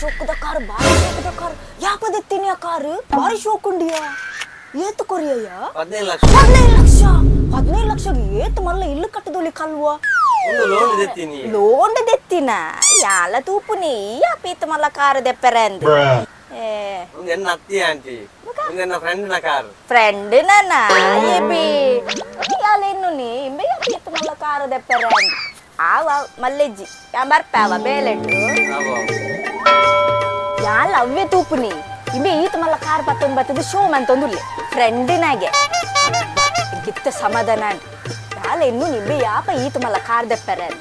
ಶೋಕದ car, ಬಾರಿ ಶೋಕದ car. ಯಾಪದೆತ್ತೀನಿ ಆ car? ಬಾರಿ ಶೋಕ್ ಉಂಡಿಯಾ. ಏತು ಕೊರಿಯಯ್ಯ? 15 ಲಕ್ಷ. 15 ಲಕ್ಷ? 15 ಲಕ್ಷಗೆ ಏತು ಮಲ್ಲ ಇಲ್ಲು ಕಟ್ಟದೊಲಿ ಕಲ್ವಾ. ಒಂದು ಲೋನ್ ದೆತ್ತೀನಿ. ಲೋನ್ ದೆತ್ತಿನ ಯಾಲ ತೂಪುನಿ ಯಾಪೀತ್ ಮಲ್ಲ ಕಾರ್ ದೆಪ್ಪರೆ ಅಂದ್. ಏ. ಒಂದು ಎನ್ನ ಅತ್ತಿ ಆಂಟಿ, ಒಂದು ಎನ್ನ ಫ್ರೆಂಡ್ ನ ಕಾರ್. ಫ್ರೆಂಡ್ ನನ್ನ ಏಪಿ ಯಾಲ ಇನ್ನು ನೀ ಇಂಬೆ ಯಾಪೀತ್ ಮಲ್ಲ ಕಾರ್ ದೆಪ್ಪರೆ ಅಂದ್. ಆವ ಮಲ್ಲೆಜ್ಜಿ ಯಾ ಬರ್ಪಾವ ಬೇಲೆಟ್ಟು. ಯಾಲ ಅವ್ವೆ ತೂಪುನಿ ಇಂಬೆ ಈತ ಮಲ್ಲ ಕಾರ್ ಪತ್ತೊಂದು ಬತ್ತದ ಶೋ ಮಂತೊಂದುಲ್ಲೆ ಫ್ರೆಂಡಿನಾಗೆ ಗಿತ್ತ ಸಮಾಧಾನ ಅಂಡ್. ಯಾಲ ಇನ್ನು ನಿಂಬೆ ಯಾಪ ಈತ ಮಲ್ಲ ಕಾರ್ ದೆಪ್ಪರೆ ಅಂದ್.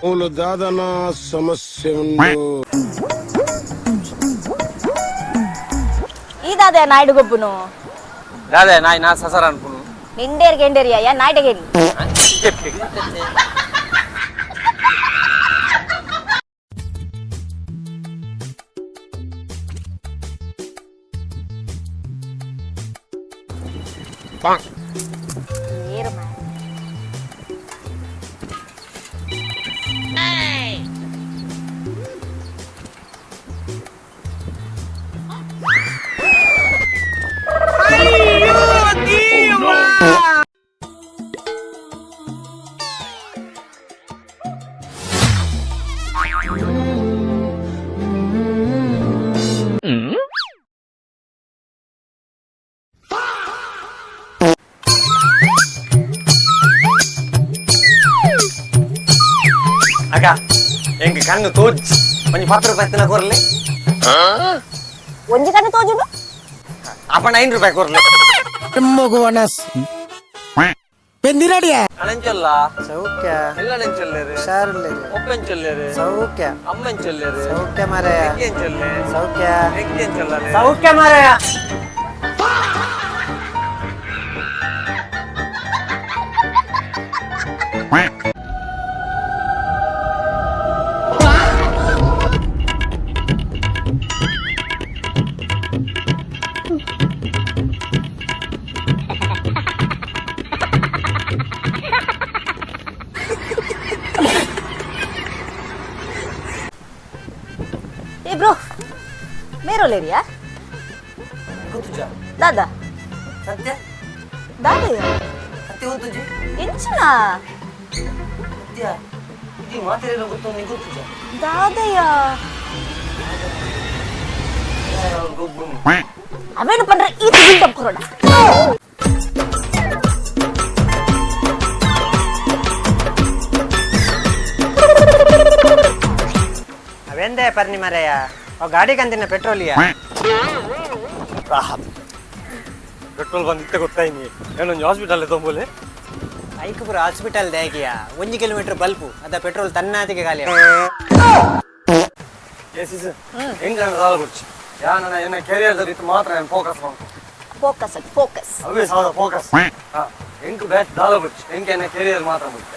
ಅವನು ದಾದನ ಸಮಸ್ಯೆ ಉಂಟು. ಇದಾದೆ ನಾಯ್ಡು ಗೊಬ್ಬುನು. ದಾದೆ ನಾಯಿ ನಾ ಸಸರ ಅನ್ಪುನು. ನಿಂಡೇರ್ ಗೆಂಡೇರಿ ಅಯ್ಯ ನಾಯ್ಡಗೆಂಡಿ. ಏರು ಮಾರ್ರೆ. ಅಕ್ಕ, ಎಂಕ್ ಕಣ್ಣು ತೋಜ್ ಒಂಜಿ 10 ರೂಪಾಯಿ ತಿನ್ನ ಕೊರ್ಲೆ. ಒಂಜಿ ಕಣ್ಣು ತೋಜುಡು. ಅಪ್ಪಣ 5 ರೂಪಾಯಿ ಕೊರ್ಲೆ. പെന്തിനടിയാ. ಅಣಂಚೊಲ್ಲ. ಸೌಖ್ಯ. ಎಲ್ಲ ನೆಂಚೊಲ್ಲೇರು. ಹುಷಾರಿಲ್ಲೇರು. ಒಪ್ಪೆಂಚೊಲ್ಲೇರು. ಸೌಖ್ಯ. ಅಮ್ಮಂಚೊಲ್ಲೇರು. ಸೌಖ್ಯ ಮಾರಾಯ. ಎಂಚೊಲ್ಲೆ. ಸೌಖ್ಯ. ಎಂಚೊಲ್ಲ. ಸೌಖ್ಯ ಮಾರಾಯ. ಏ ಬ್ರೋ, ಮೇರೋಲೇರಿಯಾ? ಗೊತ್ತುಜ. ದಾದಾ. ಸತ್ಯ. ದಾದಯ್ಯ. ಸತ್ಯ ಗೊತ್ತುಜಿ. ಎಂಚಿನ? ಸತ್ಯ ಇದು ಮಾತಾಡಿರೋ ಗೊತ್ತು ನೀ ಗೊತ್ತುಜ. ದಾದಯ್ಯ. ಗೊಬ್ಬು. ಅವೇನು ಪಂಡ್ರೆ ಈ ಬಿಲ್ಡಪ್ ಕೊರೋಣ. ಅವೆಂದೇ ಪರ್ನಿ ಮಾರಾಯ, ಅವ್ ಗಾಡಿ ಕಂತಿನ ಪೆಟ್ರೋಲಿಯ. ಪೆಟ್ರೋಲ್ ಬಂದಿತ್ತೆ ಗೊತ್ತಾಯ್ನಿ ಏನೊಂದು ಹಾಸ್ಪಿಟಲ್ ತೊಂಬೋಲೆ. ಐಕಪುರ ಹಾಸ್ಪಿಟಲ್ ದಾಗಿಯ 1 ಕಿಲೋಮೀಟರ್ ಬಲ್ಪು ಅದ ಪೆಟ್ರೋಲ್ ತನ್ನಾತಿಗೆ ಖಾಲಿ. ಎಸ್ is ಹೆಂಗ ಸಾಲ ಕೊಡ್ಚಿ ಯಾ ನನ್ನ ಎನ್ನ ಕೆರಿಯರ್ ಇತ್ತು ಮಾತ್ರ ನಾನು ಫೋಕಸ್ ಮಾಡ್ಕೊ. Focus focus. ಅವೇ ಸಾಲ ಫೋಕಸ್. ಹಾ, ಎಂಕ್ ಬ್ಯಾಚ್ ದಾಲ ಕೊಡ್ಚಿ, ಎಂಕ್ ಎನ್ನ ಕೆರಿಯರ್ ಮಾತ್ರ ಮುಖ್ಯ.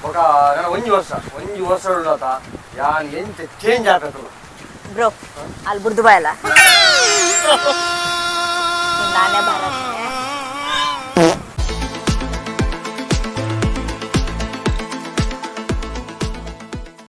ಬೊಕ ನನ್ನ ಒಂಜಿ ವರ್ಷ ಒಂಜಿ ವರ್ಷ ಉಳ್ಳಾತ ಯಾನ್ ಎಂಚ ಚೇಂಜ್ ಆಪೆತಲು. ಬ್ರೋ, ಅಲ್ಲಿ ಬುರ್ದು ಬಾಯಲ್ಲ ನಾನೇ ಭಾರತ್.